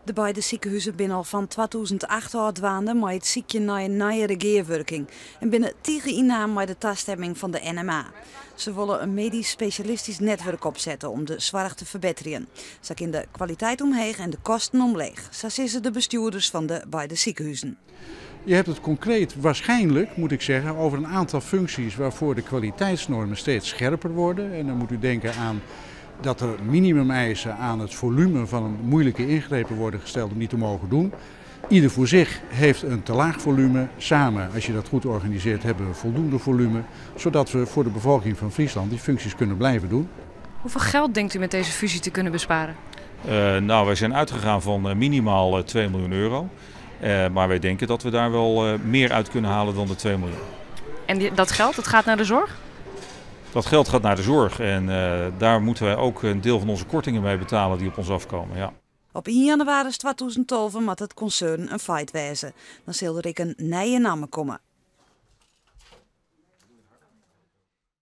De beide sikehuzen binne al fan 2008 ôf dwaande mei it sykjen nei in nijere gearwurking en binne tige ynnaam mei de tastimming fan de NMA. Se wolle in medysk spesjalistysk netwurk opsette om de soarch te ferbetterjen. Sa kin de kwaliteit omheech en de kosten omleech, sa sizze de bestjoerders fan de beide sikehuzen. Je hebt het concreet waarschijnlijk, moet ik zeggen, over een aantal functies waarvoor de kwaliteitsnormen steeds scherper worden. En dan moet u denken aan dat er minimumeisen aan het volume van moeilijke ingrepen worden gesteld om die te mogen doen. Ieder voor zich heeft een te laag volume. Samen, als je dat goed organiseert, hebben we voldoende volume. Zodat we voor de bevolking van Friesland die functies kunnen blijven doen. Hoeveel geld denkt u met deze fusie te kunnen besparen? Nou, wij zijn uitgegaan van minimaal 2 miljoen euro. Maar wij denken dat we daar wel meer uit kunnen halen dan de 2 miljoen. En dat geld, dat gaat naar de zorg? Dat geld gaat naar de zorg en daar moeten wij ook een deel van onze kortingen mee betalen die op ons afkomen. Ja. Op 1 januari 2012 moet het concern een feit wezen. Dan zal er ik een nieuwe naam komen.